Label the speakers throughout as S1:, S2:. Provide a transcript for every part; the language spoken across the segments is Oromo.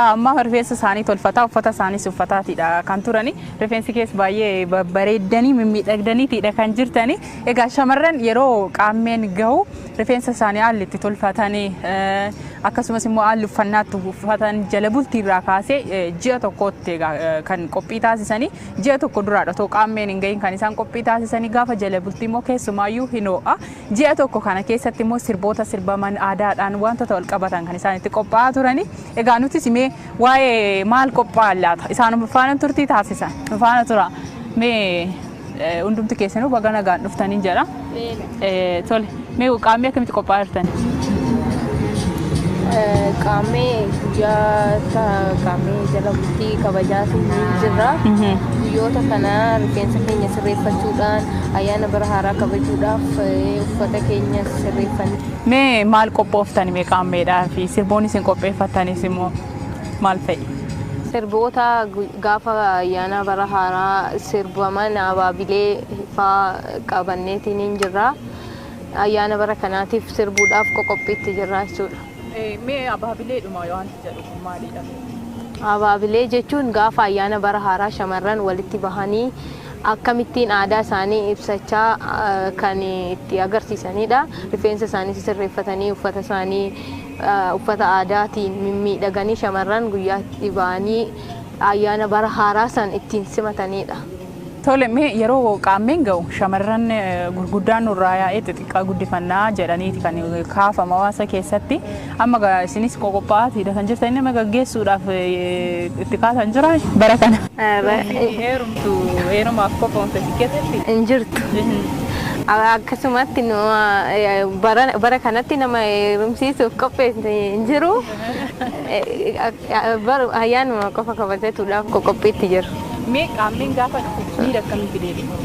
S1: Amma rifeensa isaanii tolfataa, uffata isaaniis uffataatiidha kan turani. Rifeensi keessa baay'ee babbareeddanii mimmiidhagdaniitiidha kan jirtani. Egaa shamarran yeroo qaammeen gahu rifeensa isaanii haalli itti tolfatanii, akkasumas immoo haalli uffannaatti uffatan jala bultiirraa kaasee ji'a tokkotti egaa kan qophii taasisanii ji'a tokko duraadha, otoo qaammeen hin gahin kan isaan qophii taasisanii. Gaafa jala bultii immoo keessumaayyuu hin ho'a. Ji'a tokko kana keessatti immoo sirboota sirbaman aadaadhaan wantoota wal qabatan kan isaan itti qophaa'aa turani. Egaa nutis mee waa'ee maal qophaa'an laata isaan faana turtii taasisan nu faana tura. Mee hundumti keessanuu baga nagaan dhuftaniin jedha. Tole, mee qaammee akkamitti qophaa'aa jirtan?
S2: Qaammee guyyaa qaammee jala bultii kabajaa jirra. Guyyoota kana rifeensa keenya sirreeffachuudhaan ayyaana bara haaraa kabajuudhaaf uffata keenya sirreeffanne.
S1: Mee maal qophooftani mee qaammeedhaa fi sirboonni isin qopheeffattanis immoo maal fa'i?
S2: Sirboota gaafa ayyaana bara haaraa sirbaman abaabilee faa qabanneetiin hin jirra. Ayyaana bara kanaatiif sirbuudhaaf qoqophiitti jirra jechuudha.
S1: Mee abaabileedhuma wanti jedhu kun maalidha?
S2: Abaabilee jechuun gaafa ayyaana bara haaraa shamarran walitti bahanii akkamittiin aadaa isaanii ibsachaa kan itti agarsiisanidha. Rifeensa isaanii sirreeffatanii, uffata isaanii uffata aadaatiin mimmiidhaganii shamarran guyyaa itti bahanii ayyaana bara haaraa san ittiin simatanidha.
S1: Tole, mee yeroo qaammeen gahu shamarran gurguddaan nurraa yaa'ee xixiqqaa guddifannaa jedhaniiti kan kaafama hawaasa keessatti. Amma isinis qophaa'aatiidha kan jirtan, nama gaggeessuudhaaf itti kaasan jira bara kana. Heerumtu heerumaaf qophoomte si keessatti?
S2: Hin jirtu. Akkasumatti bara kanatti nama heerumsiisuuf qopheesse hin jiru. Ayyaanuma qofa kabajatuudhaaf qophiitti jiru.
S1: Mee qaammeen gaafa dhufu miira akkamii fidee dhufa?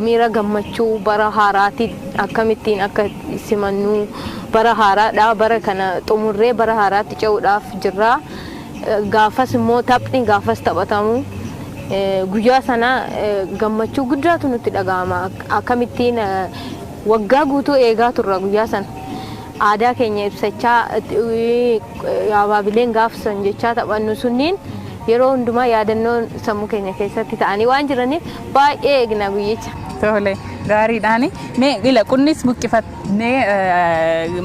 S2: Miira gammachuu, bara haaraatti akkamittiin akka simannu, bara haaraadha, bara kana xumurree bara haaraatti ce'uudhaaf jirra. Gaafas immoo taphni gaafas taphatamu. Guyyaa sana gammachuu guddaatu nutti dhaga'ama. Akkamittiin waggaa guutuu eegaa turra guyyaa sana. Aadaa keenya ibsachaa abaabileen gaafsan jechaa taphannu sunniin yeroo hundumaa yaadannoo sammuu keenya keessatti ta'anii waan jiraniif baay'ee eegna guyyicha.
S1: Tole, gaariidhaani. Mee ila qunnis buqqifannee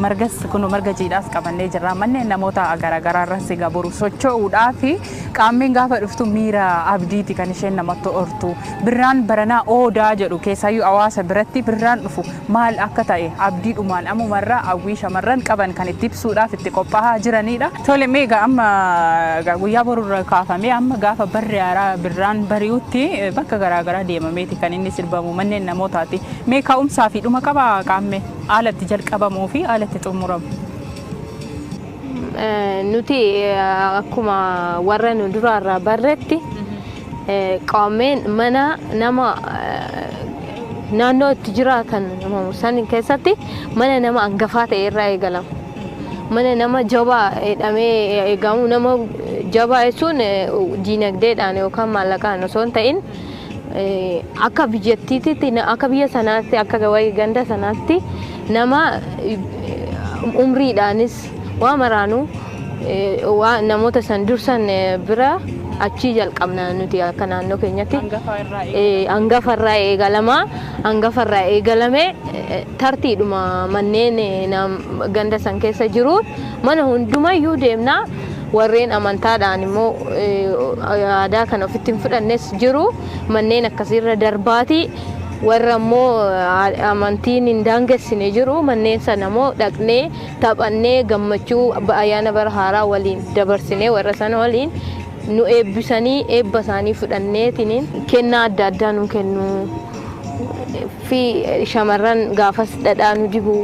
S1: margas kun marga jiidhaas qabannee jirra. Manneen namoota garaagaraa irras egaa boru socho'uudhaa fi qaammeen gaafa dhuftu miira abdiiti kan isheen namatti hortu. Birraan baranaa oodaa jedhu, keessaayyuu hawaasa biratti birraan dhufu maal akka ta'e abdiidhumaan ammumarraa hawwii shamarran qaban kan itti ibsuudhaaf itti qophaa'aa jiranidha. Tole, mee egaa amma guyyaa borurra kaafamee amma gaafa barri haaraa birraan bari'utti bakka garaagaraa deemameeti kan inni sirbamu manneen namootaati. Mee ka'umsaa fi dhuma qabaa qaammee, haala itti jalqabamuu fi haala itti xumuramu?
S2: Nuti akkuma warra nu duraarraa barretti qaammeen mana nama naannoo itti jiraatan san keessatti mana nama hangafaa ta'e irraa eegalama. Mana nama jabaa jedhamee eegamu, nama jabaa jechuun diinagdeedhaan yookaan maallaqaan osoo hin ta'in, akka biyyattiitti, akka biyya sanaatti, akka ganda sanaatti nama umriidhaanis waa maraanuu namoota san dursan bira achii jalqabna nuti akka naannoo keenyatti. Hangafa irraa eegalama. Hangafa irraa eegalame tartiidhuma manneen ganda san keessa jiru mana hundumayyuu deemna. Warreen amantaadhaan immoo aadaa kana ofitti hin fudhannes jiru, manneen akkasiirra darbaati. Warra immoo amantiin hin daangessine jiru, manneen sana immoo dhaqnee taphannee gammachuu ayyaana bara haaraa waliin dabarsinee, warra sana waliin nu eebbisanii eebba isaanii fudhanneetiin kennaa adda addaa nu kennu fi shamarran gaafas dhadhaa nu dibu,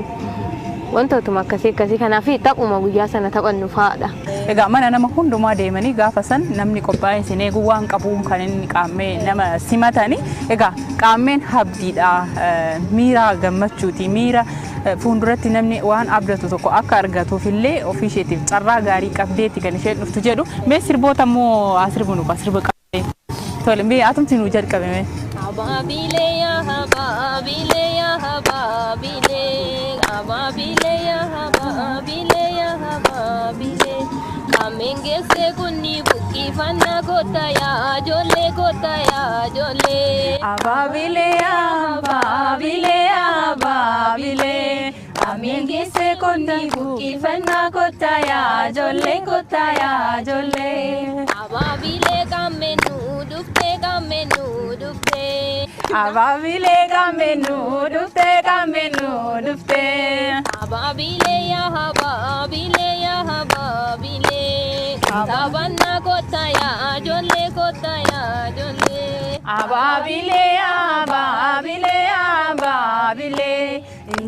S2: wantootuma akkasii akkasii kanaaf taphuma guyyaa sana taphannu fa'aadha.
S1: Egaa mana nama hundumaa deemanii gaafa san namni qophaa'ee isin eeguu waan qabuun kan inni qaammee nama simatani. Egaa qaammeen abdiidha, miira gammachuuti, miira fuulduratti namni waan abdatu tokko akka argatuuf illee ofii isheetiif carraa gaarii qabdeetti kan isheen dhuftu jedhu. Mee sirboota immoo haa sirbinu, sirba qaammee. Tole, mee atumti nuu jalqabe mee.
S2: Abaabilee yaa abaabilee yaa abaabilee, abaabilee yaa abaabilee yaa abaabilee, Qaameen geesse kunni buqqifannaa kotta yaa ijoollee kotta yaa ijoollee.
S1: Abaabilee abaabilee abaabilee Qaameen geesse kunni buqqifannaa kotta yaa ijoollee kotta yaa ijoollee.
S2: Abaabilee qaameen nuu dhuftee qaameen nuu dhuftee.
S1: Abaabilee qaameen nuu dhuftee qaameen nuu dhuftee.
S2: Abaabilee yaa abaabilee yaa abaabilee. Taphannaa kotta yaa ijoollee kotta yaa ijoollee.
S1: Abaabilee abaabilee abaabilee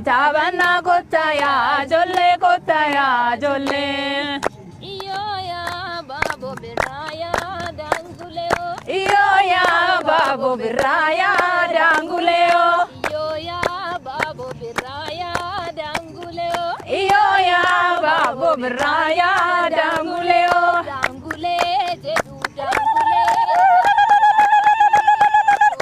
S1: Taphannaa kotta yaa ijoollee kotta yaa ijoollee.
S2: Iyoo yaa baaboo birraa yaa daanguleoo.
S1: Iyoo yaa baaboo birraa yaa daanguleoo.
S2: Iyoo yaa baaboo birraa yaa daanguleoo.
S1: Iyoo yaa baaboo birraa yaa daanguleoo.
S2: Daangulee jedhu daangulee.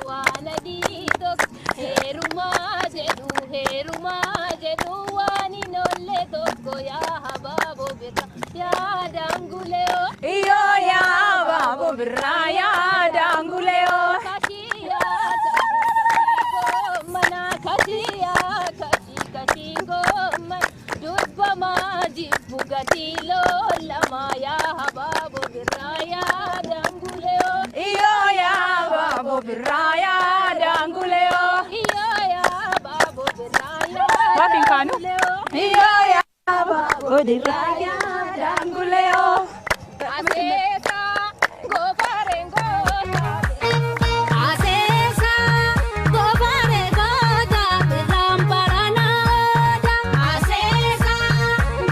S2: Waan adii tokko heerumaa jedhu heerumaa jedhu waan hin oolle tokko yaa baaboo birraa yaa daanguleoo.
S1: Iyoo yaa baaboo birraa yaa daanguleoo.
S2: Kashiyaa mana kashiyaa kashi kashiingoo mana durbamaa jibbu gatii loolamaa yaa baaboo birraa yaa daanguleoo.
S1: Iyoo yaa baaboo birraa yaa daanguleoo.
S2: Iyoo yaa baaboo birraa yaa
S1: Maaf hin kaanu?
S2: daanguleoo.
S1: Iyoo yaa baaboo birraa yaa daanguleoo.
S2: Aseesa goofareen goota.
S3: Aseesa goofaree goota birraan baranaadha. Aseesa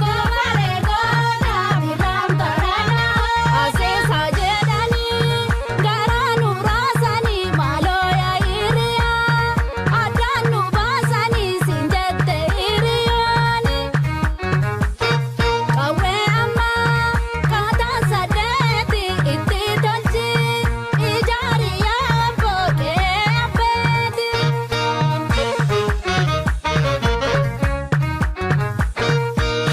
S3: goofaree goota birraan baranaadha. Aseesa jedhanii garaa nu raasanii maaloo yaa hiriyaa addaan nu baasanii siin jette hiriyooni. Qawwee ammaa kataan sadeeti itti tolchi ijaari yaa boqee abbeeti.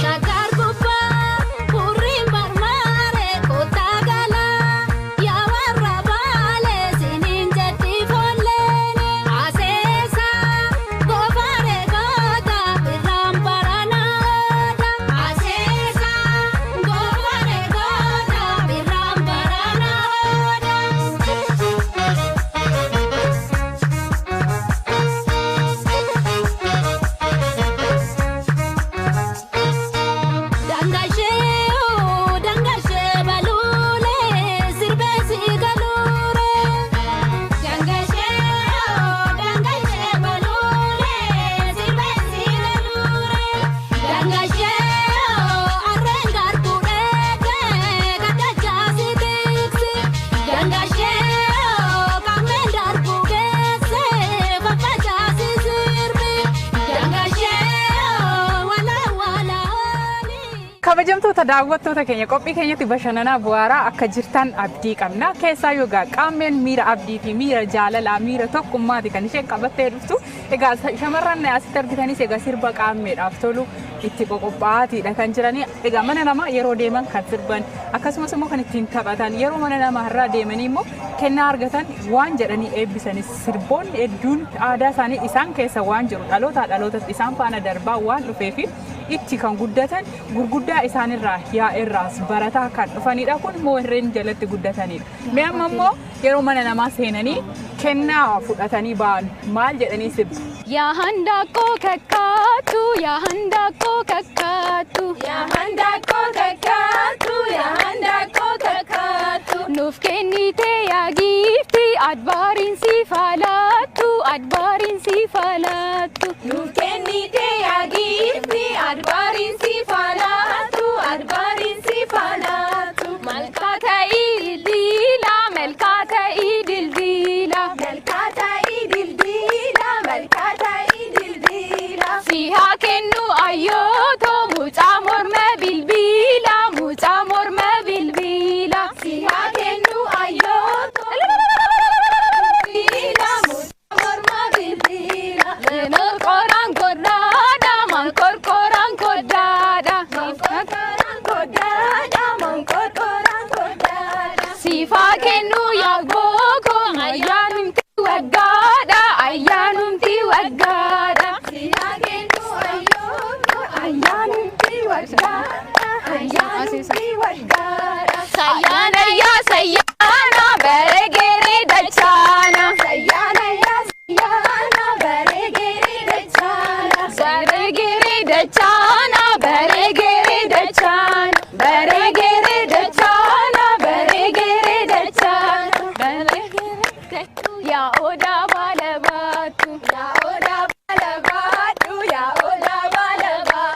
S3: Shaggar gubbaa furriin barmaaree kottaa galaa yaa warra baalee siniin jetti foolleeni. Aseesa goofaree goota birraan baranaadha. Aseesa goofaree goota birraan baranaadha. Dangashee dangashee baluulee sirbee si galuure. Dangashee dangashee baluulee sirbee si galuure. Dangashee arreen gartuu dheedhee gaddacha si tiksi. Dangashee kanneen darbuu geesse faffacaa si sirbi. Dangashee wala wala oli.
S1: Kabajamtoota daawwattoota keenya qophii keenyatti bashannanaa bu'aaraa akka jirtan abdii qabna. Keessaa egaa qaammeen miira abdii fi miira jaalalaa miira tokkummaati kan isheen qabattee dhuftu. Egaa shamarran asitti argitanis egaa sirba qaammeedhaaf tolu itti qoqophaa'aatiidha kan jiranii. Egaa mana namaa yeroo deeman kan sirban akkasumas immoo kan ittiin taphatan yeroo mana namaa irraa deemanii immoo kennaa argatan waan jedhanii eebbisanis sirboonni hedduun aadaa isaanii isaan keessa waan jiru dhalootaa dhalootatti isaan faana darbaa waan dhufeefi itti kan guddatan gurguddaa isaanirraa yaa irraas barataa kan dhufanidha. Kun immoo warreen jalatti guddatanidha. Mee amma immoo yeroo mana namaa seenanii kennaa fudhatanii ba'an maal jedhanii sirbu?
S3: Yaa handaaqqoo kakkaatu yaa handaaqqoo kakkaatu.
S1: Yaa handaaqqoo kakkaatu yaa handaaqqoo kakkaatu.
S3: Nuuf kennite yaa giifti adbaariin si faalaattu adbaariin si faalaattu.
S1: Nuuf kennite yaa giifti adbaariin si faalaattu adbaariin si faalaattu.
S3: Malkaa ta'ii diila malkaa ta'ii dildiila.
S1: Malkaa ta'ii dildiila malkaa ta'ii dildiila.
S3: Si haa kennu ayyootoo mucaa morma bilbiila mucaa morma bilbiila.
S1: Si haa kennu ayyootoo bilbiila mucaa morma bilbiila.
S3: Qoraan gorraadha maal Siifaa kennu yaabboo ayyaanumti waggaadha ayyaanumti waggaadha. Siifaa kennu ayyaanumti waggaadha ayyaanumti waggaadha.